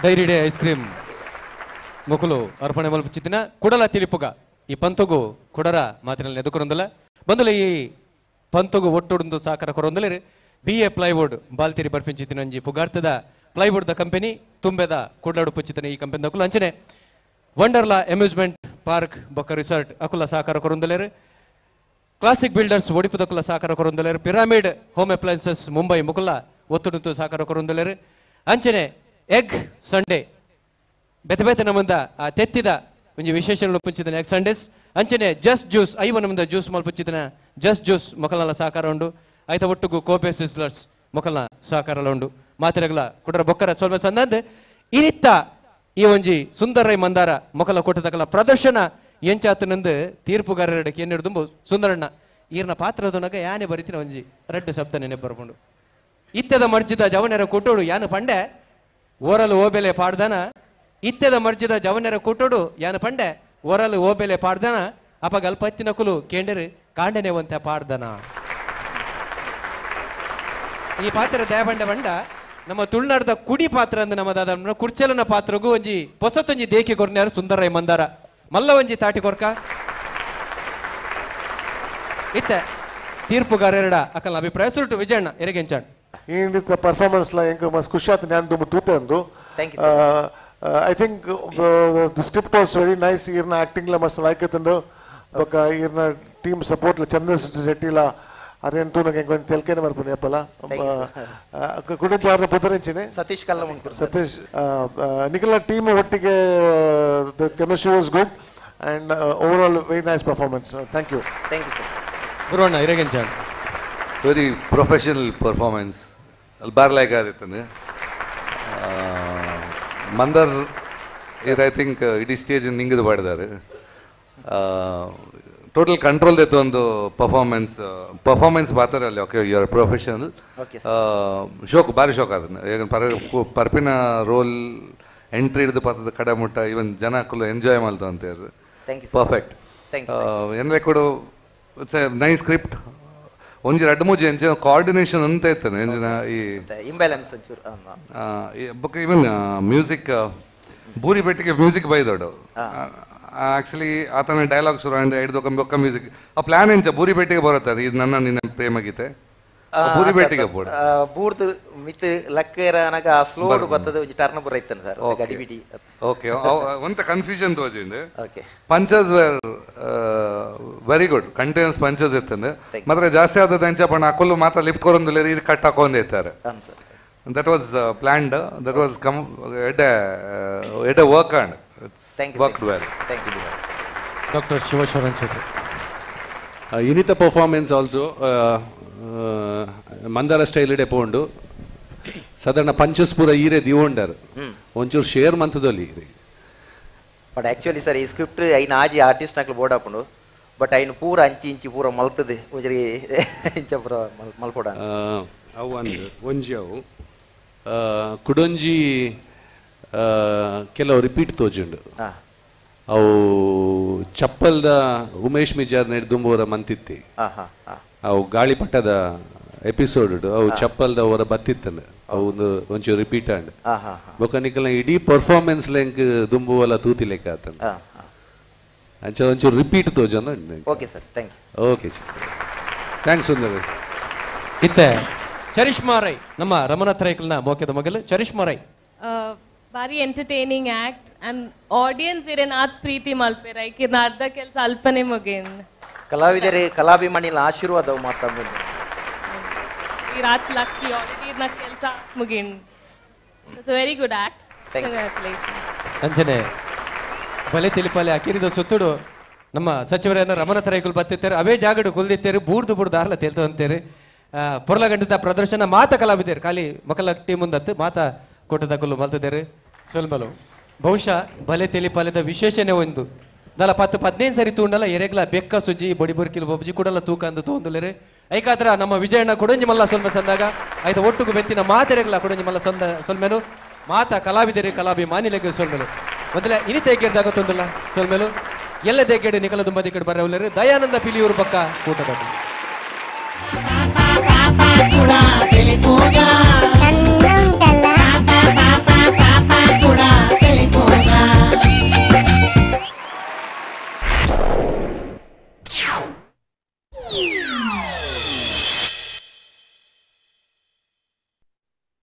Dairy day ice cream ಮೊಕಲು ಅರ್ಪಣೆ ಮಲ್ಪುಚಿತ್ತಿನ ಕುಡಲ ತಿಲಿಪುಗ ಈ ಪಂತೊಗು ಕುಡರ ಮಾತಿನಲ್ಲಿ ಎದುಕೊರೊಂದುಲ್ಲ ಬಂದುಲ ಈ ಪಂತೊಗು ಒಟ್ಟುಡುಂದು ಸಾಕರ ಕೊರೊಂದುಲೇರು ಬಿ ಎ ಪ್ಲೈವುಡ್ ಬಾಲ್ತಿರಿ ಬರ್ಪಿಂಚಿತ್ತಿನ ಒಂಜಿ ಪುಗಾರ್ತದ ಪ್ಲೈವುಡ್ the company ತುಂಬೆದ ಕುಡ್ಲಾಡು ಪುಚ್ಚಿತ್ತಿನ ಈ ಕಂಪನಿ ದಕುಲು ಅಂಚನೆ ವಂಡರ್ಲಾ ಅಮ್ಯೂಸ್ಮೆಂಟ್ ಪಾರ್ಕ್ ಬೊಕ್ಕ ರಿಸಾರ್ಟ್ ಅಕುಲ ಸಾಕಾರ ಕೊರೊಂದುಲೇರು ಕ್ಲಾಸಿಕ್ ಬಿಲ್ಡರ್ಸ್ ಒಡಿಪುದಕುಲ ಸಾಕಾರ ಕೊರೊಂದುಲೇರು pyramid home appliances Mumbai Mukul ಒತ್ತುಡುಂತು ಸಾಕಾರ ಕೊರೊಂದುಲೇರು ಅಂಚನೆ ಎಗ್ ಸಂಡೇ ಬೆತೆ ಬೆತೆ ನಮ್ಮಂದ ಆ ತೆತ್ತಿದ ಒಂಜಿ ವಿಶೇಷ ಪುಂಚಿದನ ಎಗ್ ಸಂಡೇಸ್ ಅಂಚನೆ ಜಸ್ಟ್ ಜ್ಯೂಸ್ ಐವ ನಮ್ಮಂದ ಜ್ಯೂಸ್ ಮಲ್ಪುಂಚಿದನ ಜಸ್ಟ್ ಜ್ಯೂಸ್ ಮೊಕಲ್ನ ಸಹಕಾರ ಉಂಡು ಐತ ಒಟ್ಟುಗು ಕೋಪೆ ಸಿಸ್ಲರ್ಸ್ ಮೊಕಲ್ನ ಸಹಕಾರ ಉಂಡು ಮಾತಿರಗಲ ಕುಡರ ಬೊಕ್ಕರ ಸೊಲ್ಮೆ ಸಂದಂದ್ ಇನಿತ್ತ ಈ ಒಂಜಿ ಸುಂದರೈ ಮಂದಾರ ಮೊಕಲ ಕೊಟ್ಟದಕಲ ಪ್ರದರ್ಶನ ಎಂಚಾತನಂದು ತೀರ್ಪುಗಾರರ ಏನಿಡ್ದುಂಬು ಸುಂದರಣ್ಣ ಈರ್ನ ಪಾತ್ರದೊನಗ ಯಾನೆ ಬರಿತಿನ ಒಂಜಿ ರಡ್ಡು ಶಬ್ದ ನೆನೆ ಬರ್ಕೊಂಡು ಇತ್ತದ ಮರ್ಜಿದ ಜವನೆರ ಕೊಟ್ಟೋಡು ಯಾನು ಪಂಡೆ ಓರಲು ಓಬೆಲೆ ಪಾಡ್ದನ ಇತ್ತೆದ ಮರ್ಜಿದ ಜವನೆರ ಕೂಟೋಡು ಯಾನ ಪಂಡೆ ಓರಲು ಓಬೆಲೆ ಪಾಡ್ದನ ಅಪ ಗಲ್ಪತ್ತಿನಕುಲು ಕೇಂಡರು ಕಾಂಡನೆ ಒಂತೆ ಪಾಡ್ದನ. ಈ ಪಾತ್ರ ದಯಬಂಡ ಬಂಡ ನಮ್ಮ ತುಳುನಾಡದ ಕುಡಿ ಪಾತ್ರ ಅಂದ ನಮ್ಮದಾದ ಕುರ್ಚಲನ ಪಾತ್ರಗೂ ಒಂಜಿ ಪೊಸತೊಂಜಿ ದೇಕಿ ಕೊರ್ನ್ಯಾರು ಸುಂದರ ಮಂದಾರ ಮಲ್ಲ ಒಂಜಿ ತಾಟಿ ಕೊರ್ಕ ಇತ್ತೆ ತೀರ್ಪುಗಾರರ ಅಕಲ್ನ ಅಭಿಪ್ರಾಯ ಸುರುಟು ವಿಜಯಣ್ಣ ಎರೆಗೆಂಚಾಣ್ ಈ ಪರ್ಫಾರ್ಮೆನ್ಸ್ ಲಾ ಎಂಕ್ ಮಸ್ತ್ ಖುಷಿ ಆತು ನಾನು ತುಂಬ ತೂತೆ ಅಂದು. I think the script was very nice. ಈರ್ನ ಆಕ್ಟಿಂಗ್ ಲ ಮಸ್ತ್ ಲೈಕ್ ಆತುಂಡು ಬೊಕ ಈರ್ನ ಟೀಮ್ ಸಪೋರ್ಟ್ ಲ ಚಂದ್ರ ಶೆಟ್ಟಿ ಲ ಅರೇನ್ ತೂನಗ ಎಂಕ್ ಒಂಜಿ ತೆಲ್ಕೆನೆ ಮಲ್ಪುನಿ ಅಪ್ಪಲ ಕುಡಂಚ ಆರ್ನ ಪುದರಿಂಚಿನೆ ಸತೀಶ್ ಕಲ್ಲಮುಂಕುರ್ ಸತೀಶ್ ನಿಕಲ್ನ ಟೀಮ್ ಒಟ್ಟಿಗೆ the chemistry was good and overall very nice performance. Thank you. Thank you sir. ಗುರುವಣ್ಣ ಇರೆಗೆಂಚಾಣ್ very professional performance ಅಲ್ಲಿ ಬಾರ್ಲಾಯ್ಕ ಆದಿತ್ತಂದು ಮಂದರ್ ಇರ್ I think ಇಡೀ ಸ್ಟೇಜ್ ನಿಂಗದು ಪಾಡಿದ್ದಾರೆ ಟೋಟಲ್ ಕಂಟ್ರೋಲ್ ಇತ್ತು ಒಂದು ಪರ್ಫಾರ್ಮೆನ್ಸ್ ಪರ್ಫಾರ್ಮೆನ್ಸ್ ಬಾತಾರೆ ಅಲ್ಲಿ. ಓಕೆ you are professional ಶೋಕ್ ಭಾರಿ ಶೋಕ್ ಅದನ್ನು ಈಗ ಪರ್ಪಿನ ರೋಲ್ ಎಂಟ್ರಿ ಹಿಡಿದು ಪಾತ್ರದ ಕಡೆ ಮುಟ್ಟ ಈವನ್ ಜನ ಕುಲ್ಲ ಎಂಜಾಯ್ ಮಾಡ್ತು ಅಂತ ಪರ್ಫೆಕ್ಟ್ ಏನ್ರೆ ಕೂಡ it's A nice script. ಒಂಜಿ ರಡ್ಡು ಮೂಜಿ ಎಂಚ ಕೋಆರ್ಡಿನೇಷನ್ ಅಂತ ಇತ್ತಾನೆ ಎಂಜಿನ ಈ ಇಂಬ್ಯಾಲೆನ್ಸ್ ಒಂಚೂರು ಬೊಕ್ಕ ಈವನ್ ಮ್ಯೂಸಿಕ್ ಬೂರಿ ಬೆಟ್ಟಿಗೆ ಮ್ಯೂಸಿಕ್ ಬೈದೋಡು ಆಕ್ಚುಲಿ ಆತನ ಡೈಲಾಗ್ ಶುರು ಅಂಡ್ ಐದು ಬೊಕ್ಕ ಮ್ಯೂಸಿಕ್ ಆ ಪ್ಲಾನ್ ಎಂಚ ಬೂರಿ ಬೆಟ್ಟಿಗೆ ಬರುತ್ತಾರೆ ಇದು ನನ್ನ ನಿನ್ನ ಪ್ರೇಮ ಗೀತೆ ಬೂರಿ ಬೆಟ್ಟಿಗೆ ಬೋಡು ಬೂರ್ದು ಮಿತ್ ಲಕ್ಕೇರನಗ ಸ್ಲೋ ಬರ್ತದೆ ಒಂಜಿ ಟರ್ನ್ ಬರ ಇತ್ತಾನೆ ಸರ್ ಗಡಿಬಿಡಿ. ಓಕೆ ಒಂತ ಕನ್ಫ್ಯೂಷನ್ ತೋಜಿಂಡು. Okay punches were very good continuous punches ಇತ್ತಂದು ಮಾತ್ರ ಜಾಸ್ತಿ ಆದದ ಅಂಚ ಪಣ್ಣ ಅಕೊಲ್ಲು ಮಾತ್ರ ಲಿಫ್ಟ್ ಕೊರೊಂದುಲ್ಲೆರ್ ಇರ್ ಕಟ್ ಹಾಕೊಂಡ್ ಇತ್ತಾರೆ. That was planned, that was come ಎಡ್ work and it's worked well. Thank you doctor Shivasharan Shetty. ಇನಿತ performance also Mandara style ಇಡೆ ಪೋಂಡು ಸಾಧಾರಣ ಪಂಚಸ್ ಪೂರ ಈರೆ ದಿವೊಂಡರ್ ಒಂಚೂರು ಶೇರ್ ಮಂತದಲ್ಲಿ ಈರೆ. ಬಟ್ ಆಕ್ಚುಲಿ ಸರ್ ಈ ಸ್ಕ್ರಿಪ್ಟ್ ಐನ ಆಜಿ ಆರ್ಟಿಸ್ಟ್ ನಕ್ಲು ಬೋರ್ಡ್ ಹಾಕೊಂಡು ಬಟ್ ಐನು ಪೂರ ಅಂಚಿ ಇಂಚಿ ಪೂರ ಮಲ್ತದೆ ಒಂಜಿ ಇಂಚ ಪೂರ ಮಲ್ಪೋಡ ಅವು ಅಂದು ಒಂಜಿ ಅವು ಕುಡೊಂಜಿ ಕೆಲವು ರಿಪೀಟ್ ತೋಜುಂಡು. ಅವು ಚಪ್ಪಲ್ದ ಉಮೇಶ್ ಮಿಜಾರ್ ನೆಡ್ದುಂಬೋರ ಮಂತಿತ್ತಿ ಅವು ಗಾಳಿಪಟದ ಎಪಿಸೋಡ್ ಅವು ಚಪ್ಪಲ್ದ ಅವರ ಬತ್ತಿತ್ತಲ್ಲ ಅವು ಒಂದು ಒಂಚೂರು ರಿಪೀಟ್ ಆಂಡ್ ಬೊಕ್ಕ ನಿಕಲ್ನ ಇಡೀ ಪರ್ಫಾರ್ಮೆನ್ಸ್ ಲೆಂಕ್ ದುಂಬುವಲ್ಲ ತೂತಿ ಲೆಕ್ಕ ಆತನ ಅಂಚ ಒಂಚೂರು repeat ತೋಜೊಂದು. Okay sir, thank you. Okay thanks Sundar. ಇತ್ತೆ ಚರಿಷ್ಮಾ ರೈ ನಮ್ಮ ರಮನಾಥ್ ರೈಕಲ್ನ ಮೋಕ್ಯದ ಮಗಲು ಚರಿಷ್ಮಾ ರೈ. ಬಾರಿ ಎಂಟರ್ಟೈನಿಂಗ್ ಆಕ್ಟ್ ಅಂಡ್ ಆಡಿಯನ್ಸ್ ಇರೇನ್ ಆತ್ ಪ್ರೀತಿ ಮಲ್ಪೆರ ಐಕಿರ್ನ ಅರ್ಧ ಕೆಲಸ ಅಲ್ಪನೆ ಮುಗೇನ್ ಕಲಾವಿದರೆ ಕಲಾಭಿಮಾನಿಗಳ ಆಶೀರ್ವಾದ ಮಾತಾಡ್ಬೋದು. ಈ ರಾತ್ ಲಕ್ಕಿ ಆಲ್ರೆಡಿ ಇರ್ನ ಕೆಲಸ ಮುಗೇನ್. It's very good act. Congratulations. ಅಂಚನೆ ಬಲೆ ತಿಳಿಪಾಲೆ ಅಕಿರಿದ ಸುತ್ತುಡು ನಮ್ಮ ಸಚಿವರನ್ನ ರಮನಾಥ ರೈಕುಲು ಬತ್ತಿತ್ತಾರೆ ಅವೇ ಜಾಗಡು ಕುಲ್ದಿತ್ತೇರು ಬೂರ್ದು ಬೂರ್ದು ಆರ್ಲ ತೇಲ್ತು ಅಂತೇರಿ ಪೊರ್ಲಗಂಟದ ಪ್ರದರ್ಶನ ಮಾತ ಕಲಾವಿದರು ಖಾಲಿ ಮಕ್ಕಳ ಟೀಮ್ ಮುಂದತ್ತು ಮಾತ ಕೊಟ್ಟದಕುಲು ಮಲ್ತದೇರು ಸೊಲ್ಮಲು ಬಹುಶಃ ಬಲೆ ತಿಳಿಪಾಲೆದ ವಿಶೇಷಣೆ ಒಂದು ನಲ 10-15 ಸರಿ ತೂಂಡಲ ಎರೆಗ್ಲ ಬೆಕ್ಕ ಸುಜ್ಜಿ ಬೊಡಿ ಬೊರ್ಕಿಲ್ ಬೊಬ್ಜಿ ಕೂಡಲ ತೂಕ ಅಂದು ತೋಂದುಲೇರು ಐಕಾತ್ರ ನಮ್ಮ ವಿಜಯಣ್ಣ ಕೊಡಂಜಿ ಮಲ್ಲ ಸೊಲ್ಮೆ ಸಂದಾಗ ಆಯ್ತ ಒಟ್ಟುಗು ಬೆತ್ತಿನ ಮಾತೆರೆಗ್ಲ ಕೊಡಂಜಿ ಮಲ್ಲ ಸೊಂದ ಸೊಲ್ಮೆನು ಮಾತ ಕಲಾವಿದರು ಕಲಾಭಿಮಾನಿಲೆಗ್ ಸೊಲ್ಮೆಲು ಮೊದಲ ಇನಿ ತೇಕೆಡ್ದಾಗ ತೊಂದಲ್ಲ ಸೊಲ್ಮೆಲು ಎಲ್ಲ ದೇಕೆಡು ನಿಕಲ ದುಂಬದಿ ಕಡೆ ಬರವಲ್ಲೇರು ದಯಾನಂದ ಪಿಲಿಯೂರು ಪಕ್ಕ ಕೂಟದ. ಕೂಡ